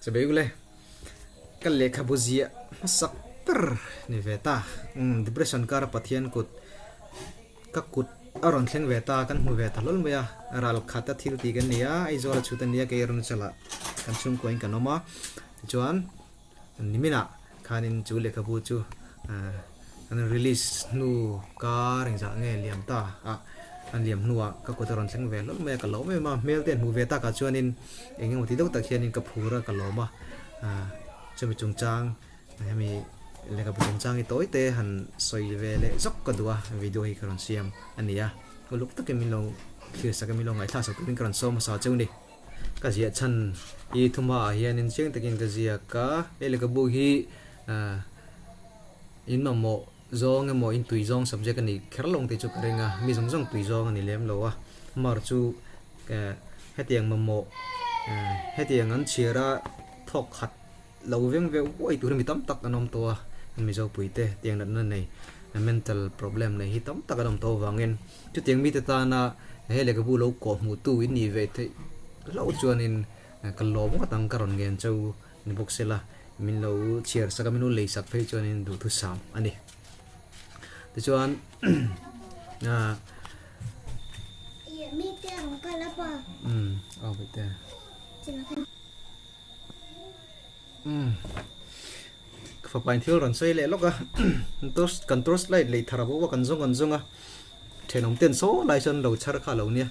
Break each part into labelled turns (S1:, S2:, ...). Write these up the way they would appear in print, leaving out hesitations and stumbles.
S1: Chabe ule ka lehkhabu ziah hmasak ber ni ve ta. Umm depression kara Pathian kut ka kut a rawn thleng ve ta kan hmu ve ta hlawl mai a, ral khata thil tih kan ni a, Aizawl a chhut a nia kei Arunachal-ah kan chhungkuain kan awm a, tichuan niminah khanin chu lehkhabu chu an release hnu kar engzah nge liam ta a, an liam hnuah ka kut a rawn thleng ve hlawl mai a, ka lawm em a, hmel te an hmuh ve takah chuanin eng emaw ti deuh tak hianin ka phur a ka lawm a, chumi chungchang Hemi lehkhabu chungchang hi tawi te han sawi ve leh zawk ka duh a, video hi ka rawn siam a ni a, uluk takin min lo thlir sak a, min lo ngaihthlak sak turin ka rawn sawm hmasa cheu ni. Ka ziah chhan hi thuma ah hianin chiang takin ka ziak a, he lehkhabu hi in mamawh zawng emaw in tui zawng subject a nih kher lo ang tih chu ka ring a, mi zawng zawng tui zawng a ni lem lo a, mar chu hetiang mamawh hetiang an chhiar a thawk khat Lo veng veuh huai tur hi mi tam tak an awm tawh a, an Mizo puite tiang natna nei mental problem nei hi tam tak an awm tawh avangin chutiang mite tana he lehkhabu lo kawh hmuhtu in nih ve theih hlauh chuanin ka lawm ngawt ang ka rawn ngen cheu ni bawk sela min lo chhiar sak a min lo lei sak phei chuanin duhthusam a ni. Tichuan ah umm aw bawihte. Umm ka fapa in thil rawn sawi leh lawk a torch kan torch light lei thar a bo a kan zawng kan zawng a thenawm ten saw lai sawn lo chhar kha a lo nia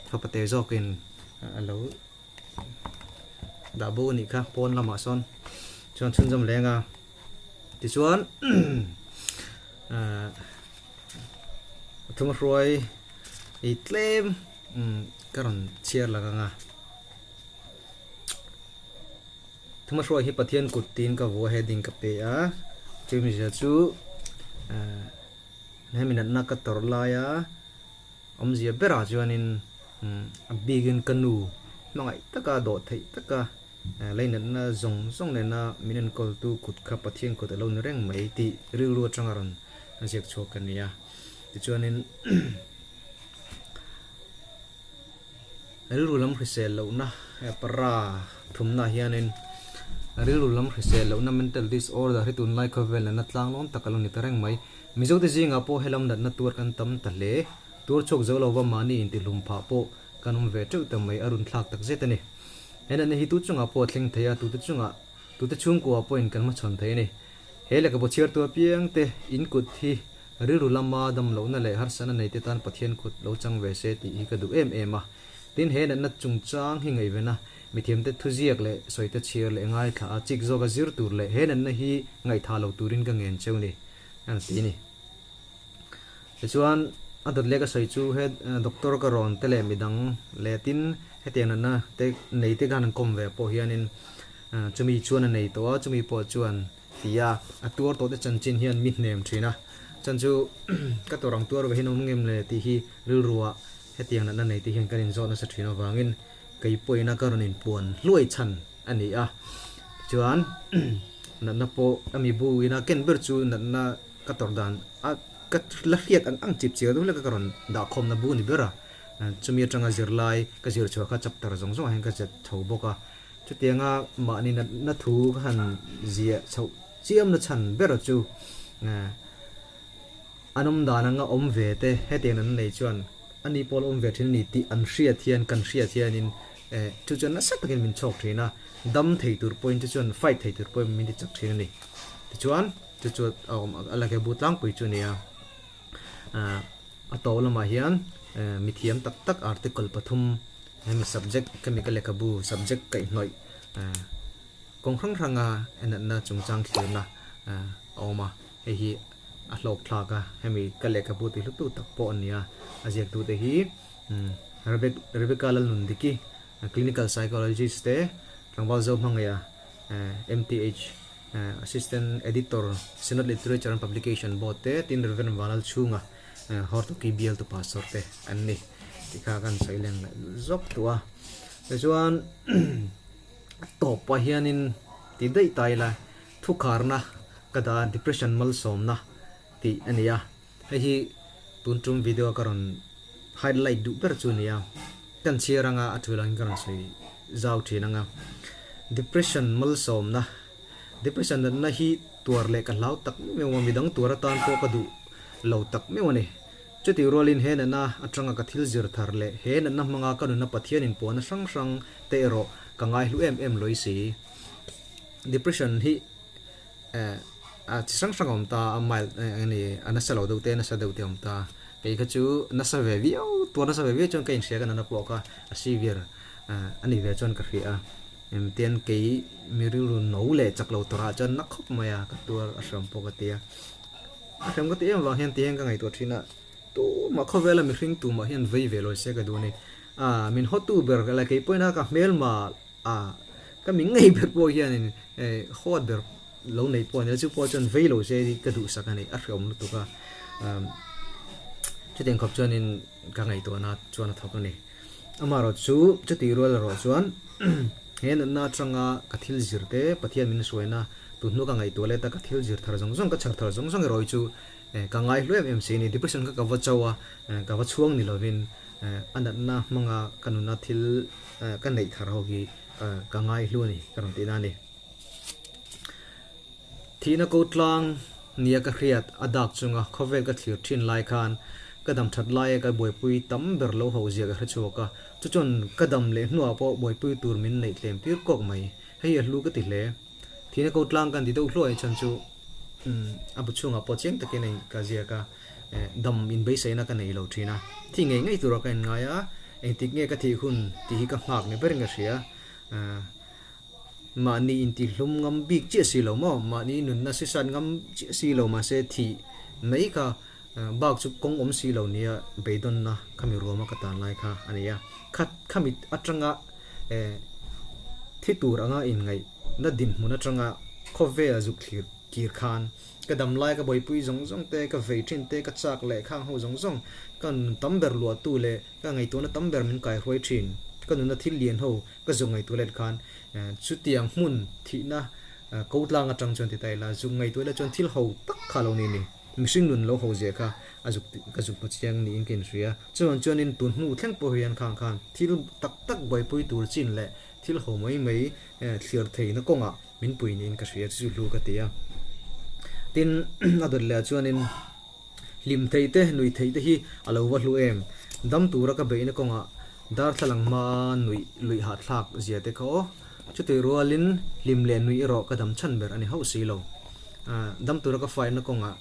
S1: fapa te zawk in a lo dah bo a nih kha pawn lamah sawn chuan chhunzawm leng a tichuan ahh thumahruai ei tlem ka rawn chhiar lang ang a. Thumahruai hi Pathian kut tiin ka vua heading ka pe a, chumi zia chu hemi natna ka tawrh laia awmzia berah chuanin a bikin ka nu hmangaih taka dawh theih taka leinatna zawng zawng nena min enkawltu kut kha Pathian kut a lo ni reng mai tih rilru atanga rawn ziak chhuak ka ni a. Tichuanin Rilru lam hrisel lohna para thumna hianin rilru lam hrisel lohna mental disorder hi tunlai khawvel natna tlanglawm tak a lo ni ta reng mai. Mizote zingah pawh helam natna tuar kan tam ta hle. Tuar chhuak zo lova mahni intihlum phah pawh kan awm ve teuh ta mai a runthlak tak zet a ni. He natna hi tu chungah pawh a thleng thei a, tute chungah tute chhungkua pawhin kan hmachhawn thei a ni. He lehkhabu chhiartu apiangte in kut hi Rilru lama damlohna leh harsatna neite tan Pathian kut lo chang ve se tih hi ka duh em em a. Tin, he natna chungchang hi ngaihven a, mithiamte thuziak leh sawite chhiar leh ngaithla a, chik zawka zir tur leh he natna hi ngaihthah lo turin ka ngen cheu ni, an ti ni. Tichuan, a dawt leh ka sawi chu he doctor ka rawn te leh midang leh tin hetiang natna te neite khan an kawm ve pawh hianin chumi chuan a nei tawh a, chumi pawh chuan Tia a tuar tawh te chanchin hian mi hnem thin a, chan chu ka tawrh ang tuar ve hian awm ngem le tih hi rilruah hetiang natna nei te hian kan inzawt nasa thin avangin kei pawhin a ka rawn inpuan hluai chhan a ni a. Tichuan natna pawh a mi bu ina ken ber chu natna ka tawrh dan a ka la hriat ang ang chip chiah deuh hlek a ka rawn dahkhawmna bu a ni ber a, chumi atanga zirlai ka zir chhuah kha chapter zawng zawngah hian ka zet tho bawk a. Chutianga mahni natna thu ka han ziah chhoh chiamna chhan ber chu an awm dan anga awm ve te hetiang an nei chuan ani pawh la awm ve thin a ni tih an hriat hian kan hriat hianin chu chuan nasa takin min chhawk thin a, dam thei tur pawhin chu chuan fight thei tur pawhin min ti chak thin a ni. Tichuan chu chu a awm a la bu tlangpui chu a ni a, a tawp lamah hian mithiam tak tak article pathum Hemi subject khami ka lehkhabu subject kaihhnawih kawng hrang hranga enatna chungchang thlirna a awm a, hei hi a hlawk thlak a, hemi ka lehkhabu tih hlutu tak pawh a ni a, a ziaktute hi Rebecca Lalnundiki, Clinical Psychologist te, Tlangval Zohmangaia, MTH, Assistant Editor, Synod Literature and Publication Board te, tin Rev Vanlalchhunga, Hortoki bialtu pastor te an ni tih kha kan sawi leng leh zawk tawh a. Tichuan a tawpah hianin ti daih ta ila thukharna ka dah a depression malsawmna tih a ni a. Hei hi tun tum video ka rawn highlight duh ber chu a ni a. Kan chhiar anga a tul angin ka rawn sawi zau thin anga. Depression malsawmna, Depression natna hi tuar leh ka hlau tak meuh a, midang tuar atan pawh ka duh lo tak meuh a ni. Chutih rualin he natna atanga ka thil zir thar leh he natna hmanga ka nuna Pathian inpuahna hrang hrang te erawh ka ngaihlu em em lawi si. Depression hi a chi hrang hrang a awm ta a, mild a ni a nasa lo deuh te nasa deuh te a awm ta. Kei kha chu nasa ve viau tuar nasa ve viau chuan ka inhria ka natna pawh kha a severe a ni ve chuan ka hria a. Engtian kei mi rilru no leh chak lo turah chuan na khawp mai a, ka tuar a hram pawh ka ti a. A hram ka ti em vang hian tihian ka ngaihtuah thin a, tumah khawvela mihring tumah hian vei ve lawi se ka duh a ni. A, min hawtu ber la kei pawhin a ka hmelma a, ka mi ngei ber pawh hianin hawt ber lo nei pawh a ni a, chu pawh chuan vei lo se ka duhsak a ni, a hreawm lutuk a. Chutiang khawp chuanin ka ngaihtuahna chuan a thawk a ni. Amaherawh chu chutih rual erawh chuan he natna atanga ka thil zir te, Pathian min hruaina tun hnu ka ngaihtuah let a, ka thil zir thar zawng zawng, ka chhar thar zawng zawng erawh hi chu ka ngai hlu em em si a ni. Depression kha ka va cho a, ka va chhuang ni lovin a natna hmanga ka nuna thil ka neih thar ho hi ka ngai hlu a ni ka rawn tihna a ni. Thihna ko tlang nia ka hriat a dak chunga khawvel ka thlir thin lai khan ka dam that laia ka buaipui tam ber lo ho zia ka hre chhuak a, chu chuan ka dam leh hnuah pawh buaipui tur min neih tlem tir kawk mai. Hei a hlu ka ti hle. Thihna ko tlang kan ti deuh hluai chhan chu a bu chhungah pawh chiang takin a ka ziak a, dam inbeisaina ka nei lo thin a, thi ngei ngei turah ka inngai a, engtik nge ka thih hun tih hi ka nghak ni berin ka hria. Mahni intihlum ngam bik chiah si lo maw? Mahni nunna sisat ngam chiah si lo mahse thih mai kha bak chu kawng awm si lo nia beidawnna khami ruama ka tan lai kha a ni a. Khat khami atanga thi tur anga inngaihna dinhmun atanga khawvel zuk thlir kir khan ka dam lai ka buaipui zawng zawng te, ka vei thin te, ka chak leh khang ho zawng zawng, ka nun tam ber luahtu leh ka ngaihtuahna tam ber min kaihruai thin, ka nunna thil lian ho Ka zuk ngaihtuah let khan chutiang hmun thihna ko tlang atang chuan ti ta ila, zuk ngaihtuah let chuan thil ho tak kha lo ni ni. Mihring nun lo ho zia kha a zuk ka zuk hmu chiang niin ka inhria. Chuvang chuanin tun hnu thleng pawh hian khang khan thil tak tak buaipui tur chin leh thil ho mai mai thlir theihna kawngah min pui niin ka hria chu hlu ka ti a. Tin, a dawt leh ah chuanin Hlim theih te, nuih theih te hi a lo va hlu em? Dam tura ka beihna kawngah darthlalang hmaa nuih luih hahthlak zia te kha aw. Chutih rualin hlim leh nuih erawh ka dam chhan ber a ni hauh si lo. Dam tura ka faina kawngah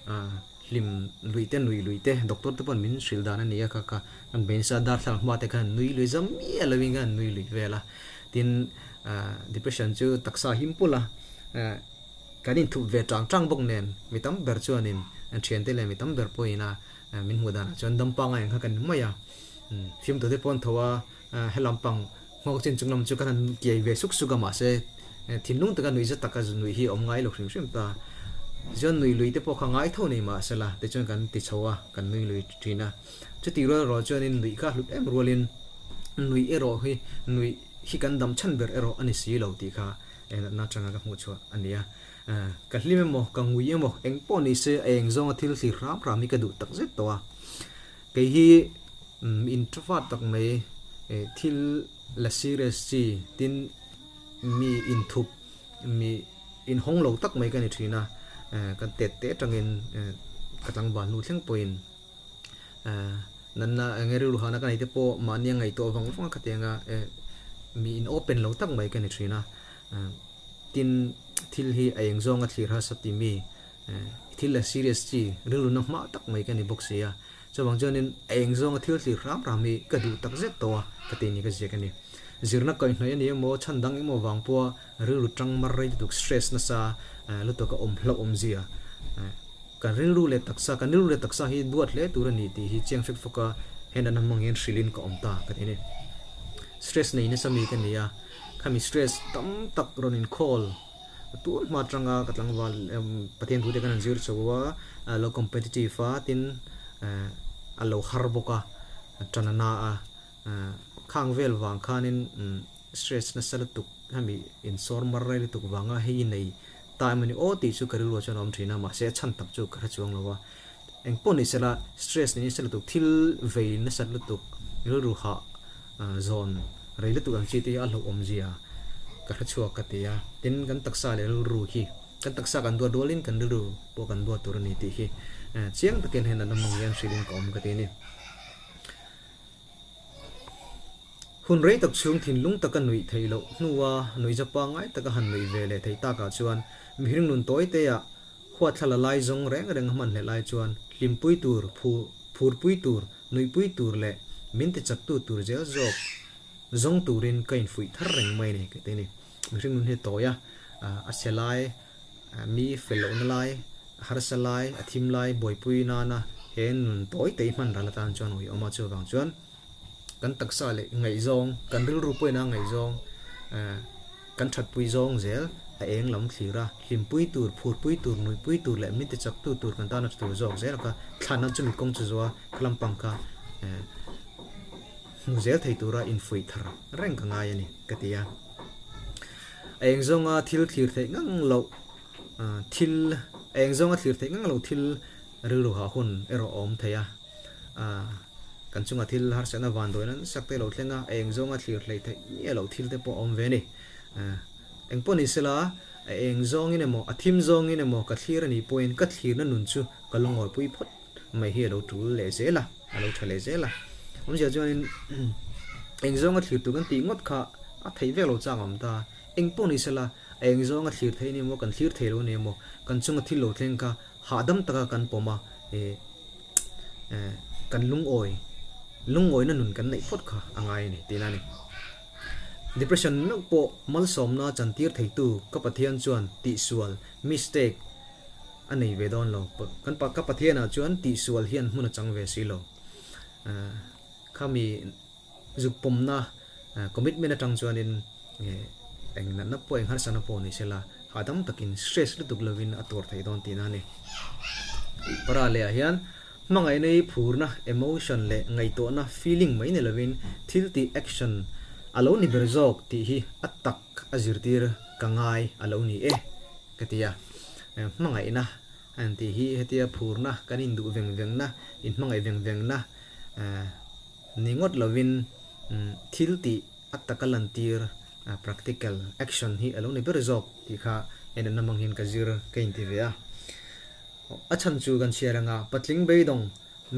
S1: hlim luih te, nuih luih te, doctor te pawn min hrilh dan a ni a kha kha kan beih nasa darthlalang hma te khan nui lui zam miah lovin khan nui luih vel a. Tin, depression chu taksa him pulh a. Kan inthup ve tang tang bawk nen mi tam ber chuanin an thiante leh mi tam ber pawhin a min hmuh danah chuan dam pangai ang kha kan ni mai a. Fiamtu te pawh an tho a, helam pang nghawk chin chung lam chu kan han kiai ve suk suk a mahse thinlung taka nuih zet taka nuih hi a awm ngai lo hrim hrim ta. Chuan nui lui te pawh kha ngai tho nei mahsela tichuan kan ti chho a, kan nui lui thin a. Chutih rual erawh chuanin nuih kha hlut em rualin nuih erawh hi nuih hi kan dam chhan ber erawh a ni si lo tih kha Eng natna atanga ka hmuh chhuah a ni a, ka hlim emaw, ka ngui emaw, eng pawh ni se a eng zawnga thil thlir hram hram hi ka duh tak zet tawh a. Kei hi introvert tak mai, thil la serious chi, tin mi inthup, mi inhawng lo tak mai ka ni thin a, ka tet te atangin ka tlangval hnu thleng pawhin natna eng nge rilru hahna ka nei te pawh mahni a ngaihtuah vang vang a khatiang a mi in open lo tak mai ka ni thin a, tin thil hi a eng zawng a thlir harsa ti mi thil la serious chi rilru na hma tak mai ka ni bawk si a, chuvang chuanin a eng zawng a thil thlir hram hram hi ka duh tak zet tawh a ka tih ni ka ziak a ni. Zirna kaihhnawih a ni emaw chhan dang emaw vang pawha Rilru tang mar rei lutuk, stress nasa lutuk a awm hlauh awmzia. Kan rilru leh taksa, kan rilru leh taksa hi duat hle tur a ni tih hi chiang fek fawk a, he natna hmang hian hrilhin ka awm ta ka ti a ni. Stress nei nasa mi ka ni a, khami stress tam tak rawn inkhâwl tun hma atanga ka tlangval Pathian thu te kan han zir chho a, a lo competitive a, tin a lo har bawk a, ṭan a na a, Khang vel vang khanin stress nasa lutuk hemi insawr mar rei lutuk vanga hei nei ta emaw ni aw tih chu ka rilruah chuan a awm thin a, mahse a chhan tak chu ka hre chuang lo a. Eng pawh ni sela stress ni nasa lutuk, thil vei nasat lutuk, rilru hah zawn rei lutuk ang chi te hi a hlauhawm zia. ka hre chhuak ka ti a. Tin, kan taksa leh rilru hi, kan taksa kan duat rualin kan rilru pawh kan duat tur a ni tih hi chiang takin hei natna hmang hian hrilhin ka awm ka ti a ni. Hun rei tak chhung thinlung taka nuih theih loh hnua nuihza pangngai taka han nuih ve leh theih takah chuan mihring nun tawi teah huatthla la lai zawng reng reng a hman hleh lai chuan hlimpui tur, phurpui tur, nuihpui tur leh min tichaktu tur zel zawk zawng turin ka infuih thar reng mai a ni ka ti a ni. Mihring nun hi a tawi a, a chhe lai, mi fel lohna lai, a harsa lai, a thim lai buaipui nana he nun tawi te hi hman ral atan chuan uiawm a, chuvang chuan kan taksa leh ngaihzawng, kan rilru pawhin a ngaihzawng, kan thatpui zawng zel a eng lam thlir a, hlimpui tur, phurpui tur, nuihpui tur leh min tichaktu tur kan tana tur zawk zel a kha thlan a chumi kawng chu zuwa kha lampang kha hmu zel thei tura infuih thar reng ka ngai a ni ka ti a. A eng zawnga thil thlir theih ngang loh thil a eng zawnga thlir theih ngang loh thil rilru hah hun erawh a awm thei a. Kan chunga thil harsatna vandawi nan sak te lo thleng a, a eng zawnga thlir hleih theih miah loh thil te pawh a awm ve a ni. Eng pawh ni sela, a eng zawngin emaw, a thim zawngin emaw ka thlir a nih pawhin ka thlirna nun chu ka la ngawipui phawt mai hi a lo tul leh zel a, a lo tha leh zel a. Awmzia chuanin eng zawnga thlir tur kan tih ngawt kha a theih vek lo chang a awm ta. Eng pawh ni sela, a eng zawnga thlir theih a ni emaw, kan thlir thei lo a ni emaw, kan chunga thil lo thleng kha hahdam taka kan pawm a, kan lungawi, lungawina nun kan neih phawt kha a ngai a ni tihna a ni. Depression meuh pawh malsawmna chantir theitu ka Pathian chuan tihsual, mistake, a nei ve dawn lo. Kan ka Pathianah chuan tihsual hian hmun a chang ve si lo. Khami zuk pawmna commitment atang chuanin eng natna pawh eng harsatna pawh ni sela hahdam takin stress lutuk lovin a tuar thei dawn tihna a ni. Para lehah hian hmangaihna hi phurna, emotion, leh ngaihtuahna, feeling, mai ni lovin thil tih, action, a lo ni ber zawk tih hi a tak a zirtir ka ngai a lo ni e ka ti a. Hmangaihna an tih hi hetia phurna kan induh veng vengna, inhmangaih veng vengna Ni ngawt lovin thil tih a taka lantir, practical action, hi a lo ni ber zawk tih kha en an awm ang hian ka zir ka inti ve a. A chhan chu kan chhiar anga patling beidawng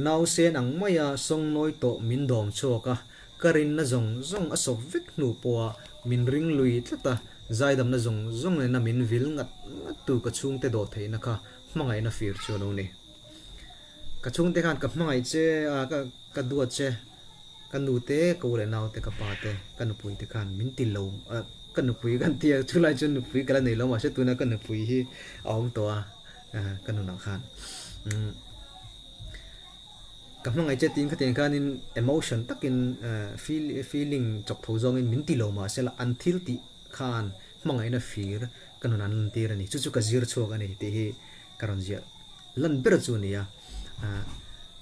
S1: nausen ang maia sawngnawi tawh min dawm chhuak a, ka rinna zawng zawng a sawp vek hnu pawha min ring lui tlat a, zaidamna zawng zawng nena min vil ngat ngat tu ka chhungte dawh theihna kha hmangaihna fir chu a lo ni. Ka chhungte khan ka hmangaih che a, ka ka duat che, ka nu te, ka u leh nau te, ka pa te, ka nupui te khan min ti lo a, ka nupui kan ti a, chulai chuan nupui ka la nei lo mahse tuna ka nupui hi a awm tawh a, ka nunah khan umm ka hmangaih che tiin khatiang khanin emotion takin feel feeling chawk tho zawngin min ti lo mahse la an thil tih khan hmangaihna fir ka nunah an lantir a ni, chu chu ka zir chhuak a ni tih hi ka rawn ziah. Lan ber chu a ni a,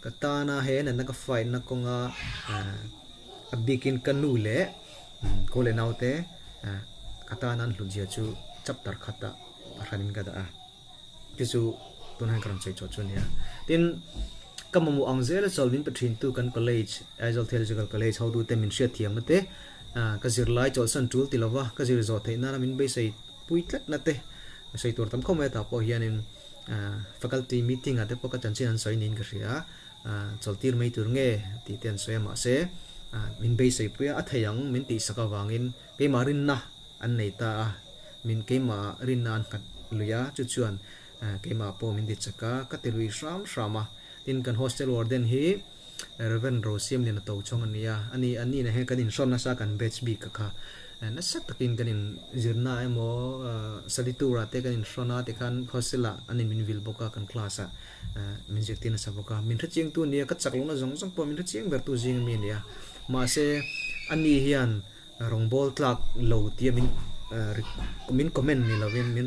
S1: ka tana he natna ka fight na kawnga a bikin ka nu leh ka u leh naute ka tana an hlut zia chu chapter khatah a hranin ka dah a, chu chu tunah hian ka rawn sawi chhuah chu a ni a. Tin, ka mamawh ang zela chawl min pe thintu kan college, Aizawl Theological College hotute min hriatthiamna te, ka zirlai chawlhsan tul ti lova ka zir zawh theih nana min beisei pui tlatna te sawi tur tam khawp mai atah pawh hianin Faculty meeting ah te pawh ka chanchin an sawi niin ka hria a, chawlhtir mai tur nge tih te an sawi a mahse min beisei pui a, a thei ang min tihsak avangin keimah rinna an nei ta a, min keimah rinna an nghat lui a, chu chuan keimah pawh min ti chak a, ka ti lui hram hram a, tin kan hostel warden hi Rev. Rosiamliana Tochhawng a ni a, ani a nihna hian kan inhrawn nasa kan batch bik a kha nasa takin kan inzirna emaw study tour ah te kan inhrawn a tikhan hostel ah an in min vil bawk a kan class ah min zirtir nasa bawk a, min hrechiangtu a ni a, ka chak lohna zawng zawng pawh min hrechiang bertu zing ami a ni a, mahse ani hian Rawngbâwl tlâk lo tia min min comment ni lovin min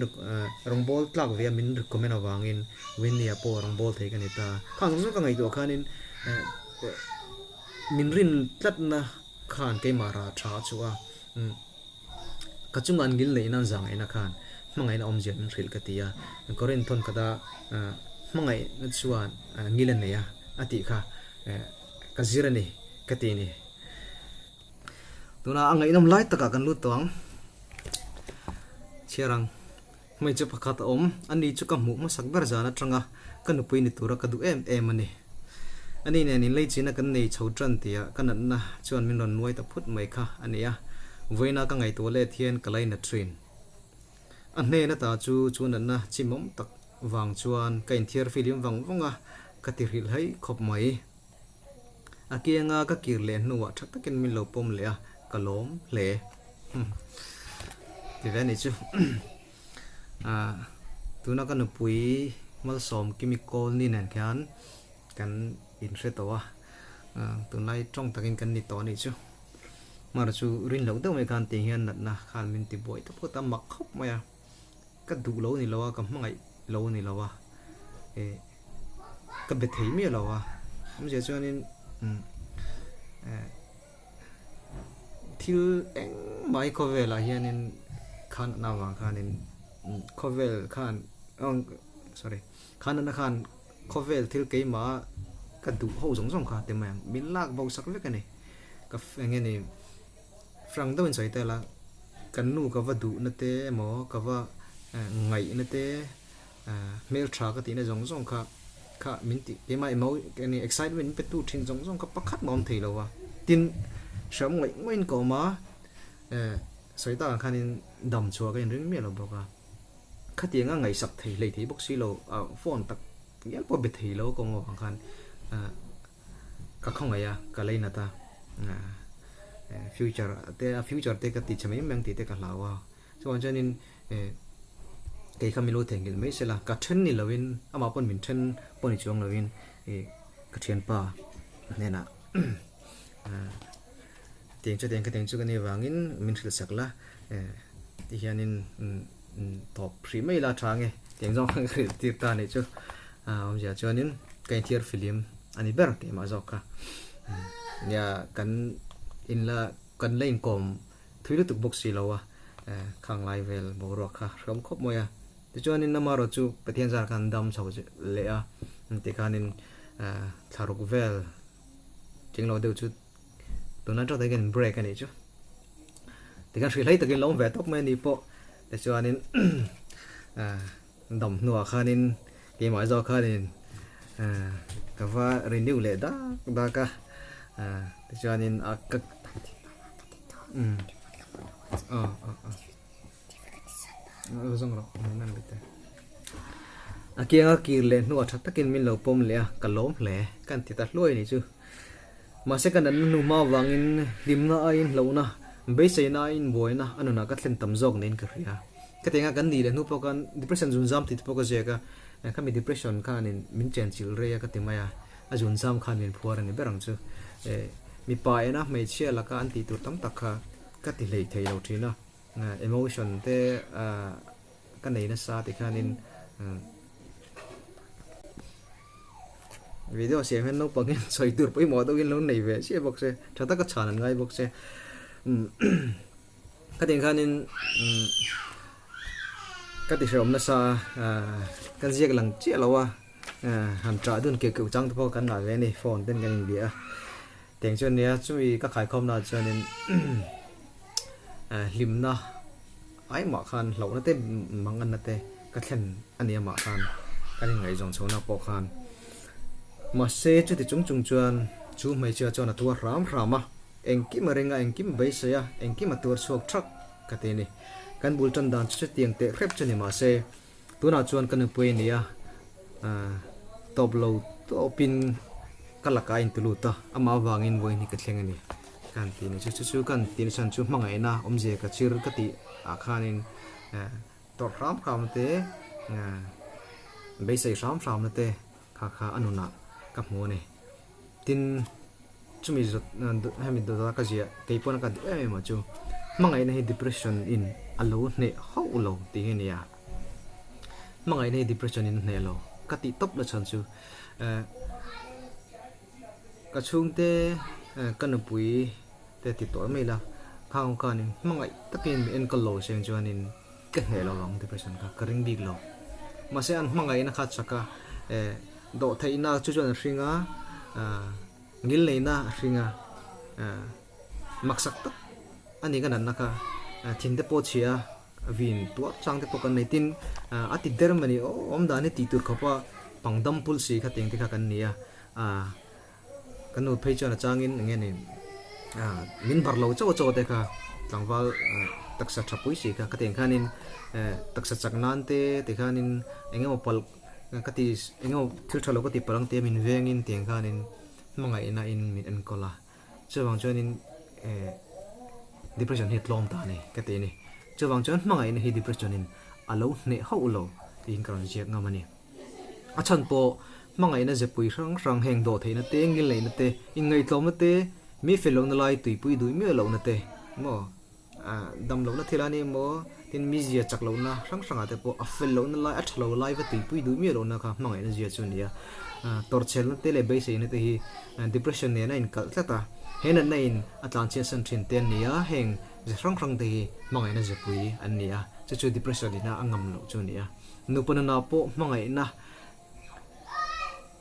S1: rawngbâwl tlâk ve a min recommend avângin Winnie-a pawh rawngbâwl thei ka ni ta. Khang zawng zawng ka ngaihtuah khânin min rin tlatna khân keimah rah ṭha a chhuah a, ka chunga an ngil neihna an zah ngaihna khân hmangaihna awmzia min hrilh ka ti a. Korinth thawn khata hmangaihna chuan ngil a nei a a tih kha ka zir a ni ka ti a ni. Tuna a ngaihnawm lai takah kan lut tawh ang. Chhiar ang. Hmeichhe pakhat a awm, ani chu ka hmuh hmasak ber zan atanga ka nupui ni tura ka duh em em a ni. Ani nen inleichina kan nei chho tan tia ka natna chuan min rawn nuai ta phut mai kha a ni a, vawiina ka ngaihtuah let hian ka lainat thin. A hnen ata chu chu natna chimawm tak vang chuan ka inthiar filim vang vang a, ka ti hrilh hai khawp mai. A kianga ka kir leh hnuah tha takin min lo pawm leh a, ka lawm hle. Ti ve a nih chu. Tuna ka nupui Malsawm Kimi Kawlni nen khian kan inhre tawh a, tunlai tawng takin kan ni tawh a nih chu. Hmar chu rin loh deuh mai khan tiang hian natna khan min ti buai ta phawt a, mak khawp mai a. Ka duh lo ni lo a, ka hmangaih lo ni lo a, eh ka be thei miah lo a. Awmzia chuanin umm eh thil engmah hi khawvelah hianin khan natna avang khanin khawvel khan sorry khan natna khan khawvel thil keimah ka duh ho zawng zawng kha ti mai ang min lak bo sak vek a ni ka eng nge ni frank deuhin sawi ta ila kan nu ka va duhna te emaw ka va ngaihna te hmeltha ka tihna zawng zawng kha kha min tih keimah emaw eng nge excitement min pe tu thin zawng zawng kha pakhat mah a awm thei lo a tin hreawm ngawih ngawih in ka awm a sawi takah khanin dam chhuah ka inring miah lo bawk a. Khatiang a ngaihsak thei hlei thei bawk si lo, phone tak ngial pawh be thei lo ka awm avang khan ka khawngaih a, ka leinat a, future te a future te ka ti chhe mai mai ang tih te ka hlau a, chuvang chuanin kei kha min lo theihnghilh mai se la, ka then ni lovin amah pawn min then pawh ni chuang lovin ka thianpa hnenah Tiang chu tiang khatiang chu ka nih avangin min hrilh sak la, ti hianin tawp hrih mai ila a tha ange tiang zawng khan ka hrilh tir ta anih chu. Awmzia chuanin ka inthiar filim a ni ber keimah zawk kha. Nia kan inla kan la inkawm thui lutuk bawk si lo a, khang lai vel boruak kha hreawm khawp mai a. Tichuanin amaherawh chu Pathian zar khan dam chho leh a, tikhanin thlaruk vel chenglo deuh chu Tuna tawk takin break a nih chu. Tikhan hrilh hlei takin lo awm ve tawp mai a ni pawh. Tichuanin dam hnuah khanin keimah zawk khanin ka va renew leh dak dak a. Tichuanin a ka A kianga kir leh hnuah tha takin min lo pawm leh a, ka lawm hle. Kan ti ta hluai a nih chu. Mahse ka natna hnu hma avangin hlimna aiin hlauhna, beiseina aiin buaina a nunah ka thlen tam zawk niin ka hria. Ka ti anga kan nih leh hnu pawh khan depression zunzam tih te pawh ka ziak a, khami depression khanin min chenchilh rei a ka ti mai a, a zunzam khan min phuar a ni ber ang chu. Mipa ena hmeichhia laka an tih tur tam tak kha ka ti hlei thei lo thin a, emotion te ka nei nasa ti khanin Video siam hian naupang hian sawi tur pawimawh deuhin lo nei ve chiah bawk se, tha taka chhan an ngai bawk se. Khatiang khanin ka ti hrehawm nasa a, kan ziak lang chiah lo a, han ṭah dun keuh keuh chang te pawh kan ngah ve a ni, phone ten kan inbia a. Tiang chu a nia, chumi ka khaikhawmna ah chuanin hlimna aimah khan hlauhna te manganna te ka thlen a ni amah khan kan inngaihzawn chhohna pawh khan. Mahse chuti chung chung chuan chu hmeichhia chuan a tuar hram hram a, engkim a ring a, engkim a beisei a, engkim a tuar chhuak thak ka ti a ni. Kan bul tan dan chu chutiang teh hrep chu ni mahse Tunah chuan ka nupui a ni a, tawp lo tawpin ka lakah a inti lut a, amah avangin vawiin hi ka thleng a ni ka han ti a ni. Chu chu ka han ti na chhan chu hmangaihna awmzia ka chir ka tih ah khanin tawrh hram hramna te, beisei hram hramna te kha kha a nunah ka hmu a ni. Tin, chumi zawt hemi dawt a ka ziah kei pawn a ka duh em em ah chu hmangaihna hi depression in a lo hneh hauh lo tih hi a ni a. Hmangaihna hi depression in a hneh lo ka tih tawp la chhan chu eh ka chhungte ka nupui te ti tawh mai la khang khanin hmangaih takin min enkawl lo seng chuanin Ka hneh lo ang depression kha ka ring bik lo. Mahse an hmangaihna kha chak a, eh dawhtheihna chu chuan a hring a, ah ngilneihna a hring a, ah maksak tak a ni ka natna kha, ah thin te pawh chhia a, vin tuar chang te pawh kan nei. Tin, a ti der mani awm dan hi tih tur khawpa pangdam pul si kha tiang te kha kan ni a. Ka nu phei chuan a changin eng nge ni min bar lo chauh chauh te kha tlangval taksa tha pui si kha ka tiang khanin taksa chak nan te ti khanin eng emaw palh ka ti eng emaw thil tha lo ka ti palh ang tia min vengin tiang khanin hmangaihna in min enkawl a chuvang chuanin depression hi a tlawm ta a ni ka ti a ni chuvang chuan hmangaihna hi depression in a lo hneh hauh lo tiin ka rawn ziak ngam a ni. A chhan pawh, hmangaihna zepui hrang hrang heng dawh theihna te, ngilneihna te, inngaihtlawmna te, mi fel lohna lai tuipui duih miah lohna te, maw, dam lohna thil a ni maw, tin mi zia chak lohna hrang hrangah te pawh a fel lohna lai, a tha lo lai va tuipui duih miah lohna kha hmangaihna zia chu a ni a. Tawrhchhelna te leh beiseina te hi depression nen a inkalh tlat a, he natna in a tlanchhiatsan thin te an ni a, heng ze hrang hrang te hi hmangaihna zepui an ni a, chu chu depression ina a ngam loh chu a ni a. Nupa nunah pawh hmangaihna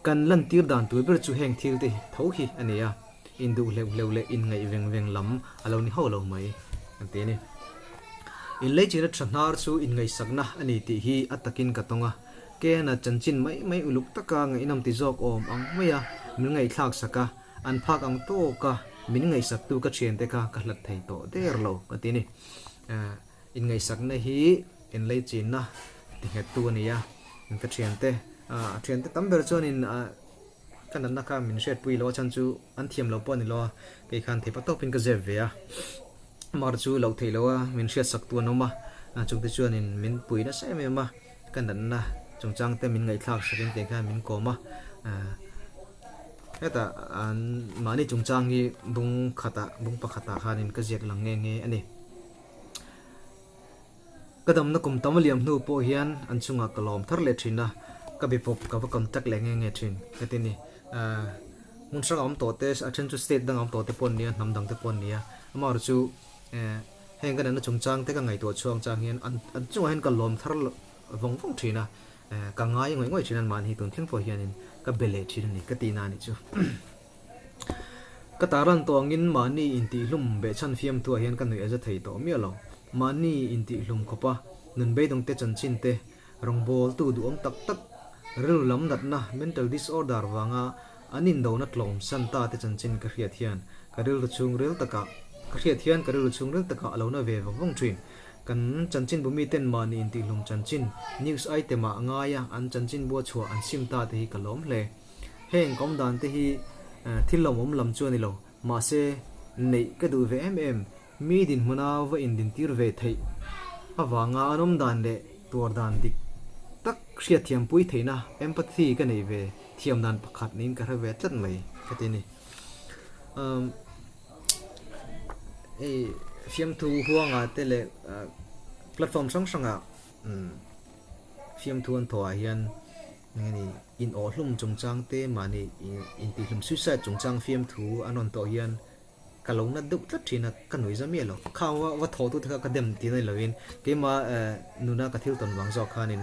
S1: kan lantir dan tur ber chu heng thil te tho hi a ni a, induh hleuh hleuh leh inngaih veng veng lam a lo ni hauh lo mai an ti a ni. Inleichina tha hnar chu inngaihsakna a ni tih hi a takin ka tawng a, Kena chanchin mai mai uluk taka ngaihnawm ti zawk awm ang maia min ngaihthlak sak a, an phak ang tawka min ngaihsaktu ka thiante kha ka hlat thei tawh der lo ka ti a ni. Inngaihsakna hi inleichinna ti nghettu a ni a, ka thiante, a thiante tam ber chuanin ka natna kha min hriatpui lo a chhan chu an thiam lo pawh a ni lo a, kei khan theipa tawpin ka zep ve a, mar chu loh theih lo a min hriatsaktu an awm a, chungte chuanin min pui nasa em em a, ka natna chungchang te min ngaihthlak sakin tih khan min kawm a, hetah an mahni chungchang hi bung khatah bung pakhatah khanin ka ziak lang nge nge a ni. Ka damna kum tam a liam hnu pawh hian an chungah ka lawm thar leh thin a, ka be pawp ka va contact leh nge nge thin ka ti ni. Hmun hrang a awm tawh te, a then chu state dang a awm tawh te pawh an ni a, hnam dang te pawh an ni a, amaherawhchu chu heng ka natna chungchang te ka ngaihtuah chhuak chang hian an chungah hian ka lawm thar vawng vawng thin a, ka ngai ngawih ngawih thin a, mahni tun thleng pawh hianin ka be leh thin a ni ka tihna a nih chu. Ka taran tawh angin mahni intihhlum behchhan fiamthuah hian ka nuih a za thei tawh miah lo. Mahni intihhlum khawpa nun beidawngte chanchin te, rawngbawltu duhawm tak tak, rilru lam natna, mental disorder, vanga an indona tlawm san ta te chanchin ka hriat hian ka rilru chhungril takah ka hriat hian ka rilru chhungril takah a lo na ve vawng vawng thin. Kan chanchinbu miten mahni intihhlum chanchin news item ah ngaia an chanchinbua chhuah an sim ta te hi ka lawm hle. Heng ka awm dan te hi thil lawmawm lam chu a ni lo, mahse neih ka duh ve em em, mi dinhmuna va indintir ve theih avanga an awm dan leh tuar dan dik tak hriatthiam pui theihna, empathy, ka neih ve thiam dan pakhat niin ka hre ve tlat mai ka ti a ni. Umm hei fiamthu huanga te leh platform hrang hrangah fiamthu an thawhah hian Eng nge ni, in awhhlum chungchang te mahni intihhlum suicide chungchang fiamthu an rawn tawh hian ka lo nat deuh tlat thin a, ka nuih za miah lo. Khang va va thawh tu te kha ka dem tih na ni lovin keimah nuna ka thil tawn vang zawk khanin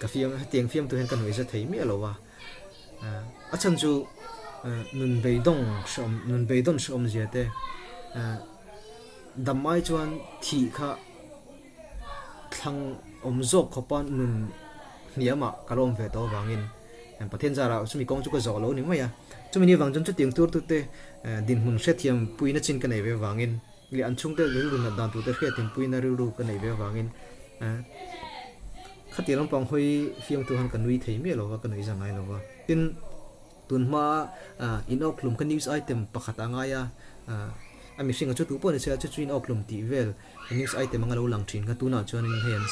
S1: ka fiam hetiang fiamthu hian ka nuih za thei miah lo va. A chhan chu nun beidawng hreawm nun beidawn hreawm zia te dam ai chuan thih kha thlang awm zawk khawpa nun hniamah ka lo awm ve tawh avangin Pathian zarah chumi kawng chu ka zawh lo ni mai a. Chumi ni avang chuan chutiang turtute dinhmun hriatthiam puina chin ka nei ve avangin leh an chhungte rilru nat dan turte hriatthiam puina rilru ka nei ve avangin khatiang lampang hawi fiamtu khan ka nui thei miah lo va, ka nuih za ngai lo va. Tin, Tun hma in awkhlum kha news item pakhat a ngai a, a mihring a chu tu pawh ni se a chu chu in awkhlum tih vel news item anga lo lang thin kha tunah chuanin hei an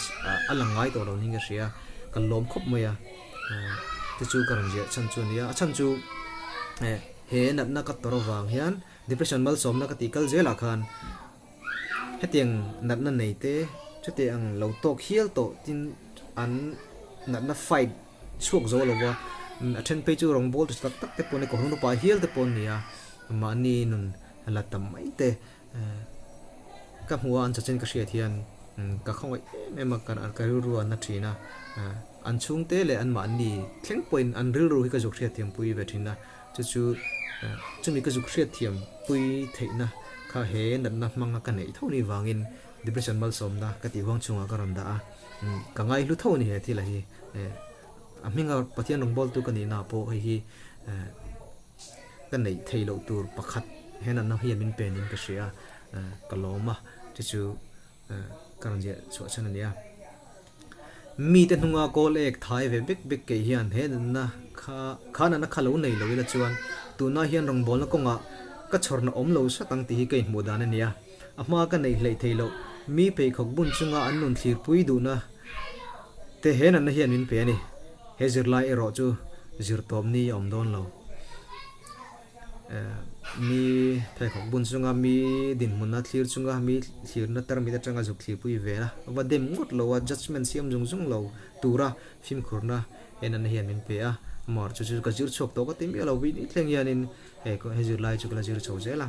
S1: a lang ngai tawh lo niin ka hria, ka lawm khawp mai a, te chu ka rawn ziah chhan chu a ni a, a chhan chu he natna ka tawrh avang hian depression malsawmna ka tih kal zelah khan hetiang natna nei te chutiang lo tawk hial tawh tin an natna fight chhuak zo lo va, a then phei chu rawngbawl tha tak tak te pawh a ni, kawhhmun upa hial te pawh a ni a, mahni nun la tam mai te ka hmu a, an chanchin ka hriat hian ka khawngaih em em a, ka rilru a na thin a, an chhungte leh an mahni thleng pawhin an rilru hi ka zuk hriatthiam pui ve thin a, chu chu chumi ka zuk hriatthiam pui theihna kha he natna hmanga ka neih tho ni vangin. Depression malsawmna ka tih huang chhungah ka rawn dah a, ka ngaihlu tho a ni he thil a hi. A hminga Pathian rawngbawltu ka nihna pawh hei hi ka neih theih loh tur pakhat he natna hian min pen in ka hria a, ka lawm a, chu chu ka rawn ziah chhuah chhan a ni a. Mite hnunga kawl ek thai ve bek bek keih hian he natna kha kha natna kha lo nei lo ila chuan tunah hian rawngbawlna kawngah ka chhawrna awm lo sat ang tih hi ka inhmuh dan a ni a. A hma ka neih hleih theih loh mi pheikhawk bun chunga an nun thlirpui duhna te he natna hian min pe a ni. He zirlai erawh chu zirtawp ni a awm dawn lo. Mi pheikhawk bun chunga mi dinhmunna thlir chunga mi thlirna tarmit atanga zuk thlirpui ve a, va dem ngawt lo a, judgement siam zung zung lo tura fimkhurna en an hian min pe a, amah chu chu ka zir chhuak tawh ka ti miah lo vin i thleng hianin he he zirlai chu ka la zir chho zel a.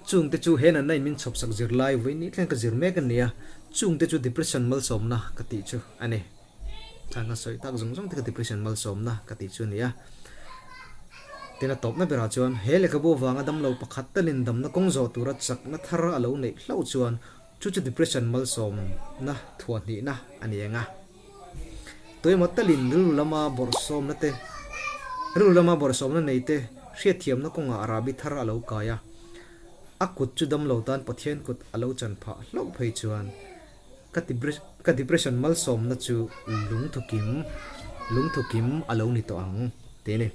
S1: Chungte chu he natna in min chhawpsak zirlai vawiin i thleng ka zir mek a ni a, chungte chu depression malsawmna ka tih chu a ni. Thang ka sawi tak zawng zawng te ka depression malsawmna ka tih chu a ni a. Tin a tawpna berah chuan he lehkhabu avanga damlo pakhat talin damna kawng zawh tura chakna thar a lo neih hlauh chuan chu chu depression malsawmna thuahhnihna a ni ang a. Tuemaw talin rilru lama bawrhsawmna te rilru lama bawrhsawmna nei te hriatthiamna kawngah rahbi thar a lo kai a. A kut chu damlo tan Pathian kut a lo chan phah hlauh phei chuan Ka ka depression malsawmna chu lungthukim lungthukim a lo ni tawh ang tih a ni.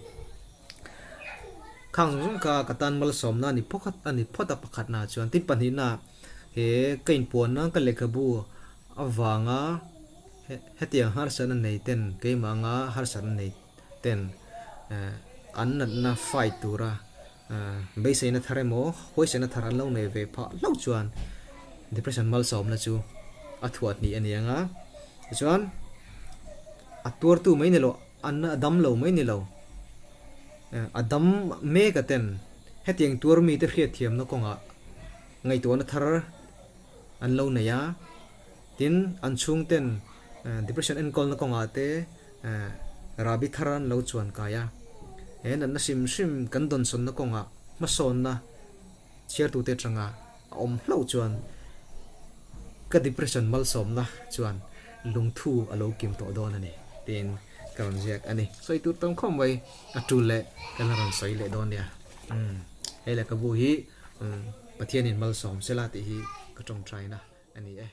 S1: Khang zawng zawng kha ka tan malsawmna a ni phawkhat a ni phawt a pakhatna chuan tin pahnihna he ka inpuanna ka lehkhabu avanga hetiang harsatna nei ten keimah anga harsatna nei ten an natna fight tura Beiseina thar emaw, huaisaina thar an lo nei ve phah hlauh chuan depression malsawmna chu a thuah hnih a ni ang a. Tichuan, a tuartu mai ni lo, a dam lo mai ni lo, a dam mek a ten hetiang tuar mite hriatthiamna kawngah ngaihtuahna thar an lo nei a. Tin, an chhungten depression enkawlna kawngah te rahbi thar an lo chuan kai a. He natna hrim hrim kan dawnsawnna kawngah hmasawnna chhiartute atanga a awm hlauh chuan ka depression malsawmna chuan lungthu a lo kim tawh dawn a ni tiin ka rawn ziak a ni. Sawi tur tam khawp mai a tul leh kan la rawn sawi leh dawn nia. Hei lehkhabu hi Pathianin malsawm sela tih hi ka tawngtaina a ni e.